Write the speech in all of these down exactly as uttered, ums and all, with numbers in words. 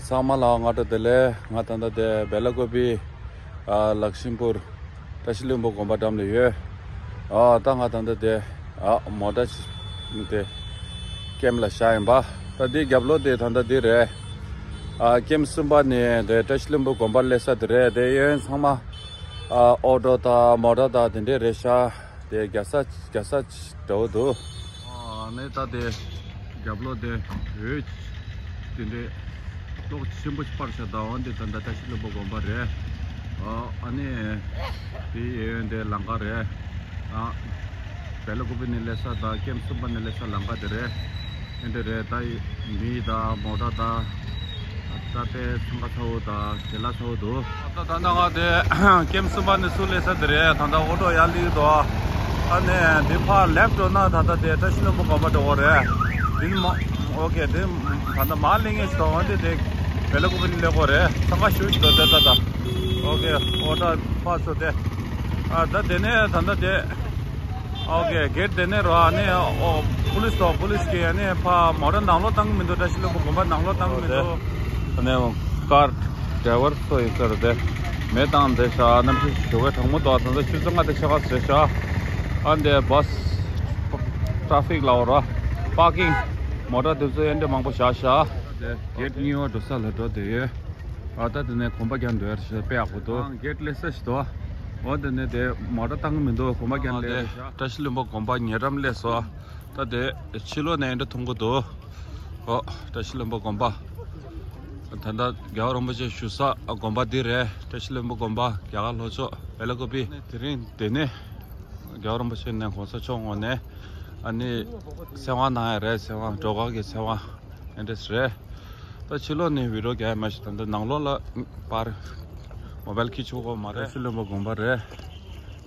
ཚང་མ་ལ་སྔ་དྲོ་བདེ་ལེགས། ང་ད་ལྟ་དེ་བེ་ལ་ཀོ་པི། ཨ། ལག་ཤིམ་པུར། བཀྲ་ཤིས་ལྷུན་པོ་དགོན་པ་འགྲམ་ལ་ཡོད། ཨ། ད་ང་ད་ལྟ་དེ། ཨ། མོ་ཊ་དེ་ཀེམ་ལ་བཞག་ཡིན་པ། ད་འདི་རྒྱབ་ལོགས་དེ་ད་ལྟ་འདི་རེད། ཨ། ཀེམ་གསུམ་པ་ནས་དེ་བཀྲ་ཤིས་ལྷུན་པོ་དགོན་པ་སླེབས་ས་དེ་རེད། དེ་གཡས་གཡོན་ཚང་མ། ཨ། ཨོ་ཊོ་དང་མོ་ཊ་དང་དེ་འདྲས་རེད་ཤག་དེ་རྒྱག་ས་རྒྱག་ས་འདྲ་བོ་འདུག་ཨ་ནི་ད་དེ་རྒྱབ་ལོགས་དེ་འོད་དེ་འདྲས་ཏོག་ཆེན་པོ་ཞིག་སྤར་ཤག་ད་འོ་འདི་ད་ད་བཀྲ་ཤིས་ལྷུན་པོ་དགོན་པ་རེད། ཨ་ནི་དེ་གཡས་གཡོན་དེ་ལམ་ཁ་རེད། ཨ། བེ་ལ་ཀོ་པི་ནས་སླེབས་ས་དང་ཀེམ་གསུམ་པ་ནས་སླེབས་ས་ལམ་ཁ་དེ་རེད། ཨེ་འདྲ་རེད། ད་མི་དང་མོ་ཊ་དང་ད་དཔེ་འཚང་ཁ་ཚ་བོ་དང་དེ་ལ་ཚ་བོ་འདུག་ད་ད་ནང་ང་དེ་ཀེམ་གསུམ་པ་ནས་ཚུར་སླེབས་ས་དེ་རེད། ད་ད་ཨོ་ཊོ་ཡར་སླེབས་ཀྱི་འདུག་ཨ་ནི་དེ་ཕར་ལེབ་འགྲོ་ན་ད་ད་དེ་བཀྲ་ཤིས་ལྷུན་པོ་དགོན་པ་འགྲོ་གི་རེད། དེ་ནི་མ་ཨོ་ཀེ་དེ་ད་ད་མར་སླེབས་མཁན་ཞིག་འདུག་འོན་ཏེ་དེ་བེ་ལ་ཀོ་པི་ནས་སླེབས་ཀྱི་རེད། འཚང་ཁ་ཤུགས་ཤིག་འདུག་དེ་ད་ད་ཨོ་ཀེ་ཨོ་ཊོ་ཕར་ཚུར་དེ། ཨ། ད་དེ་ནས་ད་ད་དེ། ཨོ་ཀེ་གེ་ཊི་དེ་ནས་རོ། ཨ་ནི་ཨོ་པུ་ལིས་དང་པུ་ལིས་ཀྱིས་ཨ་ནི་ཕ་མོ་ཊ་ནང་ལོགས་བཏང་གི་མི་འདུག་བཀྲ་ཤིས་ལྷུན་པོ་དགོན་པ་ནང་ལོགས་བཏང་གི་མི་འདུག་ཨ་ནི་ཀར་ཌ་རའི་ཝར་ཚོ་ཡིན་ས་རེད་དེ། མེ་བཏང་བསྡད་ཤག་གནམ་གཤིས་ཞོགས་ཀས་གྲང་མོ་འདུག་ད་ལྟ་ཆུ་ཚོད་ལྔ་དང་ཕྱེད་ཀ་ཟིན་ཤག་ཨ་འདི་བྷ་སི་ཊ་ར་ཕིག་ལབ་དགོས་རེད། པར་ཀིང་མོ་ཊ་དེ་ཚོ་ཨེ་འདྲ་མང་པོ་བཞག་ཤག་དེ་གེ་ཊི་གཉིས་པ་འགྲོ་ས་ལ་འགྲོ་བསྡད་ཡོད། ཨ། ད་དེ་ནས་དགོན་པ་རྒྱབ་འགྲོ་ཡ་རེད་ཤག་དཔེ་ཡག་པོ་འདུག་ཨང་། གེ་ཊི་སླེབས་ས་ཞིག་འདུག་འོ་དེ་ནས་དེ་མོ་ཊ་བཏང་གི་མི་འདུག་དགོན་པ་རྒྱབ་སླེབས་རེད་ཤག་བཀྲ་ཤིས་ལྷུན་པོ་དགོན་པ་ཉེ་འགྲམ་སླེབས་སོང་། ད་དེ་ཕྱི་ལོགས་ནས་འདྲ་མཐོང་གི་འདུག་ཨོ། བཀྲ་ཤིས་ལྷུན་པོ་དགོན་པ། ད་ལྟ་རྒྱལ་བ་རིན་པོ་ཆེ་བཞུགས་ས་དགོན་པ་འདི་རེད། བཀྲ་ཤིས་ལྷུན་པོ་དགོན་པ། རྒྱ་གར་ལྷོ་ཕྱོགས་བེ་ལ་ཀོ་པི། དེ་རིང་དེ་ནས་རྒྱལ་བ་རིན་པོ་ཆེ་ནས་གོང་ས་མཆོག་ངོས་ནས་ཨ་ནི་ཚེ་དབང་གནང་ཡ་རེད། ཚེ་དབང་སྒྲོལ་དཀར་གྱི་ཚེ་དབང་། ཨེ་འདྲས་རེད། ད་ཕྱི་ལོགས་ནས་བི་ཌིའོ་རྒྱག་ཡ་མ་ཤེས། ད་ལྟ་ནང་ལོགས་ལ་པར་མོ་བལ་འཁྱེར་ཆོག་གི་མ་རེད། བཀྲ་ཤིས་ལྷུན་པོ་དགོན་པ་རེད།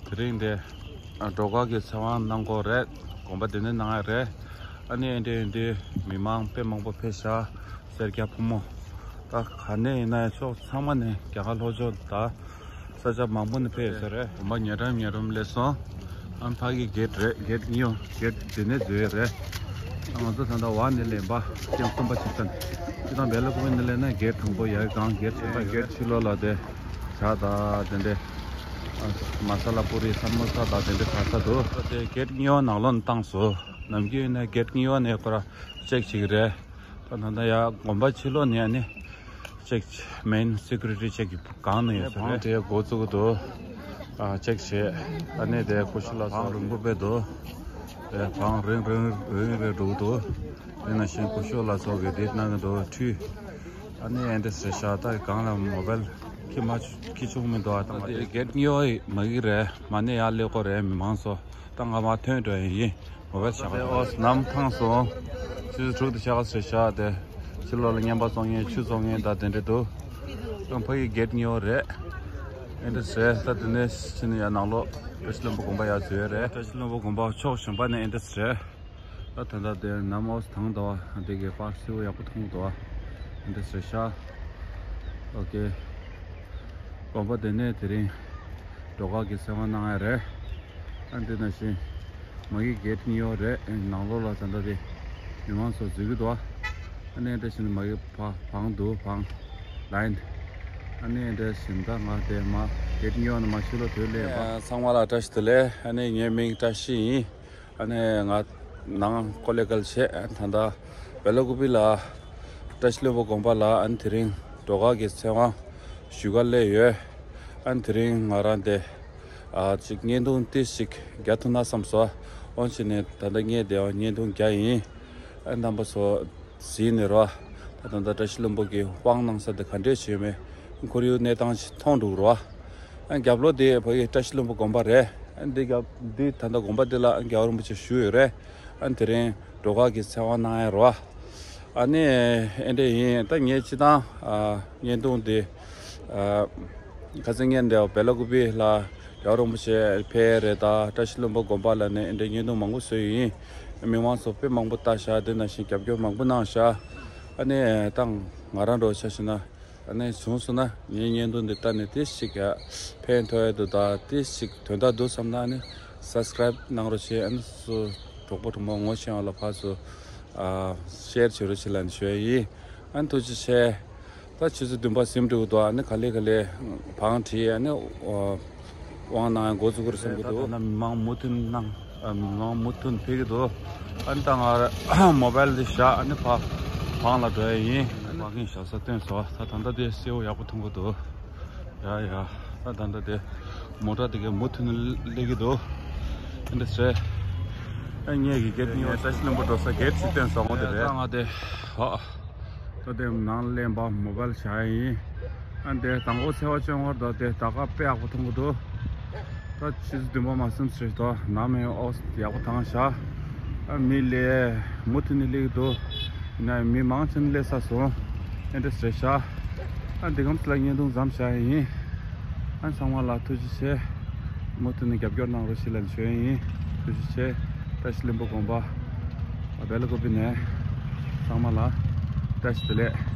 དེ་རིང་དེ་སྒྲོལ་དཀར་གྱི་ཚེ་དབང་གནང་གི་རེད། དགོན་པ་དེ་ནས་གནང་ཡ་རེད། ཨ་ནི་ཨེ་འདྲས་ཨེ་འདྲས་མི་མང་དཔེ་མང་པོ་ཕེབས་ཤག་སེར་སྐྱ་ཕོ་མོ། ད་ག་ནས་ཡིན་ན་ཡང་ཕྱོགས་ཚང་མ་ནས། རྒྱ་གར་ལྷོ་ཕྱོགས་དང་ས་ཆ་མང་པོ་ནས་ཕེབས་ཡོད་ས་རེད། དགོན་པ་ཉེ་འགྲམ་ཉེ་འགྲམ་སླེབས་སོང་། ཨ་ནི་ཕ་གི་གེ་ཊི་རེད། གེ་ཊི་གཉིས་པ། གེ་ཊི་དེ་ནས་འཛུལ་ཡ་རེད། ང་ཚོ་ད་ལྟ་བར་ནས་སླེབས་པ། ཀེམ་གསུམ་པ་ཕྱི་ཚན། སྤྱིར་བཏང་བེ་ལ་ཀོ་པི་ནས་སླེབས་ན་གེ་ཊི་དང་པོ་ཡར་སྒང་གེ་ཊི་གསུམ་པ། གེ་ཊི་ཕྱི་ལོགས་ལ་དེ་ཇ་དང་དེ་འདྲས། ཨ། མ་ས་ལ་པུ་རི་སམ་མོ་ས་དང་དེ་འདྲས་ཟ་ས་འདུག་དེ་གེ་ཊི་གཉིས་པ་ནང་ལོགས་ནས་བཏང་སོང་། ནམ་རྒྱུན་ཡིན་ན་གེ་ཊི་གཉིས་པ་ནས་ཁོ་རང་ཅེག་བྱེད་ཀྱི་རེད། ད་ད་ལྟ་ཡ་དགོན་པ་ཕྱི་ལོགས་ནས་ནི་ཅེག་མེན་སི་ཀུ་རི་ཊི་ཅེག་གི་སྒང་ནས་ཡོད་ས་རེད། བང་དེ་འགོ་བཙུགས་འདུག་ཨ། ཅེག་བྱས། ཨ་ནི་དེ་ཀུ་ཤུ་ལ་སོགས་རིང་པོ་དཔེ་འདུག་དེ་བང་རིང་རིང་རིང་རེ་འགྲོ་གི་འདུག་དེ་ནང་བཞིན་ཀུ་ཤུ་ལ་སོགས་ཀྱི་དེ་གནང་གི་འདུག་འཁྲུད། ཨ་ནི་ཨེ་འདྲས་རེད་ཤག་ད་སྒང་ལ་མོ་བལ་འཁྱེར་མ་འཁྱེར་ཆོག་མི་འདུག་ཨ། ད་དེ་གེ་ཊི་གཉིས་པ་མ་གི་རེད། མ་ནས་ཡར་སླེབས་དགོས་རེད། མི་མང་ཚོ། ད་ང་མར་ཐོན་འགྲོ་ཡིན། མོ་བལ་བཞག་པ་ཨོ་ནམ་ཐང་སོང་། ཆུ་ཚོད་དྲུག་དང་ཕྱེད་ཀ་ཟིན་ཤག་དེ་ཕྱི་ལོགས་ལ་བརྙན་པར་བཙོང་མཁན་ཆུ་བཙོང་མཁན་དང་དེ་འདྲས་འདུག་ཨང་། ཕ་གི་གེ་ཊི་གཉིས་པ་རེད། ཨེ་འདྲས་རེད། ད་དེ་ནས་ཕྱི་ནས་ཡར་ནང་ལོགས་བཀྲ་ཤིས་ལྷུན་པོ་དགོན་པ་ཡར་འཛུལ་ཡ་རེད། བཀྲ་ཤིས་ལྷུན་པོ་དགོན་པ་ཕྱོགས་གཞན་པ་ནས་ཨེ་འདྲས་རེད། ད་ད་ལྟ་དེ་ནམ་ཨོ་ཐང་དང་དེ་གའི་པར་སེར་པོ་ཡག་པོ་མཐོང་འདུག་ཨེ་འདྲས་རེད་ཤག་ཨོ་ཀེ། དགོན་པ་དེ་ནས་དེ་རིང་སྒྲོལ་དཀར་གྱི་ཚེ་དབང་གནང་ཡ་རེད། ཨ། དེ་ནང་བཞིན་མ་གི་གེ་ཊི་གཉིས་པ་རེད། ནང་ལོགས་ལ་ད་ལྟ་དེ་མི་མང་ཚོ་འཛུལ་གྱི་འདུག་ཨ་ནི་དེ་བཞིན་མ་གི་བ་བང་འདུག་བང་ལའིན། ཨ་ནི་དེ་བཞིན་ད་ང་དེ་མར་གེ་ཊི་གཉིས་པ་ནས་མར་ཕྱི་ལོགས་དོན་སླེབས་པ། ཚང་མ་ལ་བཀྲ་ཤིས་བདེ་ལེགས། ཨ་ནི་ངའི་མིང་བཀྲ་ཤིས་ཡིན། ཨ་ནི་ང་ནང་ཀོ་ལེ་གལ་བྱས། ད་ལྟ་བེ་ལ་ཀུ་པི་ལ་བཀྲ་ཤིས་ལྷུན་པོ་དགོན་པ་ལ། ཨ་ནི་དེ་རིང་སྒྲོལ་དཀར་གྱི་ཚེ་དབང་ཞུ་ག་སླེབས་ཡོད། ཨ་ནི་དེ་རིང་ང་རང་དེ། ཨ། ཅིག་བརྙན་ཐུང་ཏོག་ཙམ་རྒྱག་ཐུབ་ན་བསམ་སོང་། འོན་ཀྱང་ནི་ད་ལྟ་ངས་དེ་བརྙན་ཐུང་རྒྱག་ཡིན། ཨ། རྣམ་པ་ཚོ་གཟིགས་ནས་རོ། ད་ད་ལྟ་བཀྲ་ཤིས་ལྷུན་པོ་གི་དབང་གནང་ས་དེ་ག་འདྲས་བྱས་མེད། ཁོར་ཡུག་གནས་སྟངས་ཅིག་མཐོང་འགྲོ་རོ། ཨ། རྒྱབ་ལོགས་དེ་ཕ་གི་བཀྲ་ཤིས་ལྷུན་པོ་དགོན་པ་རེད། ཨ། འདི་རྒྱབ་འདི་ད་ལྟ་དགོན་པ་འདི་ལ་རྒྱལ་བ་རིན་པོ་ཆེ་བཞུགས་ཡོད་རེད། ཨ། དེ་རིང་སྒྲོལ་དཀར་གྱི་ཚེ་དབང་གནང་ཡ་རོ། ཨ་ནི་ཨེ་འདྲ་ཡིན། ད་ངས་སྤྱིར་བཏང་ཨ་བརྙན་ཐུང་འདི་ཨ་ཁ་སང་ངས་འདི་བེ་ལ་ཀུ་པི་ལ་རྒྱལ་བ་རིན་པོ་ཆེ་ཕེབས་རེད། ད་བཀྲ་ཤིས་ལྷུན་པོ་དགོན་པ་ལ་ནས་ཨེ་འདྲ་བརྙན་ཐུང་མང་པོ་བཟོས་ཡིན། མི་མང་ཚོ་དཔེ་མང་པོ་ལྟ་ཤག་དེ་ནང་བཞིན་རྒྱབ་སྐྱོར་མང་པོ་གནང་ཤག་ཨ་ནི་ད་ང་རང་འདྲ་བོ་ཆ་བཞག་ན། ཨ་ནི་བྱུང་སོང་ན་ངའི་བརྙན་ཐུང་འདི་ལྟ་ནས་ཏོག་ཙམ་ཕན་ཐོགས་ཡ་འདུག་ད་ཏོག་ཙམ་དོན་དག་འདུག་བསམ་ན། ཨ་ནི་སབ་སི་ཀ་རའིབ་གནང་རོགས་བྱེད། ཨ་ནི་སུ་གྲོགས་པོ་གྲོགས་མོ་ངོ་ཤེས་པ་ལ་ཕར་ཚུར་ཨ་ཤེར་བྱེད་རོགས་བྱེད་ལབ་ནས་ཞུ་ཡ་ཡིན། ཨ་ནི་ཐུགས་རྗེ་ཆེ། ད་ཆུ་ཚོད་བདུན་པ་ཟིན་འགྲོ་གི་འདུག་ཨ་ནི་ག་ལེ་ག་ལེ་བང་བྲིས། ཨ་ནི་དབང་གནང་འགོ་འཛུགས་ཀྱི་རེད་བསམ་གྱི་འདུག་ད་ད་ལྟ་མི་མང་མུ་མཐུད་གནང་། ཨ། མི་མང་མུ་མཐུད་ཕེབས་ཀྱི་འདུག་ཨ་ནི་ད་ང་མོ་བལ་འདི་བཞག་ཨ་ནི་ཕ་བང་ལ་འགྲོ་ཡ་ཡིན། ཨ་ནི་པར་ཀིང་བཞག་ས་སྟོན་སོང་། ད་ད་ལྟ་དེ་གསལ་པོ་ཡག་པོ་མཐོང་གི་འདུག་ཡ་ཡ། ད་ད་ལྟ་དེ་མོ་ཊ་དེ་གའི་མུ་མཐུད་ནས་སླེབས་ཀྱི་འདུག་ཨ་འདྲ་ཟེར། ཨ་ངས་ཀྱི་གེ་ཊི་ནས་བཀྲ་ཤིས་ལྷུན་པོ་འགྲོ་ས་གེ་ཊི་ཞིག་སྟོན་སོང་། འོ་དེ་རེད། ད་ང་དེ་ཧོ། ད་དེ་ནང་སླེབས་པ་མོ་བལ་བཞག་ཡིན། ཨ་འདི་དང་པོ་ཚེས་པ་བཅོ་ལྔ་རེད། ད་དེ་ད་ག་དཔེ་ཡག་པོ་མཐོང་གི་འདུག་ད་ཆུ་ཚོད་བདུན་པ་མ་ཟིན་ཙམ་རེད་དོ། ནམ་ཡང་ཨོ་ཡག་པོ་བཏང་བཞག་ཨ་མི་ལས་མུ་མཐུད་ནས་སླེབས་ཀྱི་འདུག་ཡིན་ན་མི་མང་ཆེན་སླེབས་ཚར་སོང་། ཨེ་འདྲ་རེད་ཤག་ཨ་འདི་གམ་ལ་བརྙན་ཐུང་མཚམས་བཞག་ཡིན། ཨ་ཚང་མ་ལ་ཐུགས་རྗེ་ཆེ། མུ་མཐུད་ནས་རྒྱབ་སྐྱོར་གནང་རོགས་ཞེས་ལན་ཞུ་ཡ་ཡིན། ཐུགས་རྗེ་ཆེ། བཀྲ་ཤིས་ལྷུན་པོ་དགོན་པ་བེ་ལ་ཀོ་པི་ནས་ཚང་མ་ལ་བཀྲ་ཤིས་བདེ་ལེགས།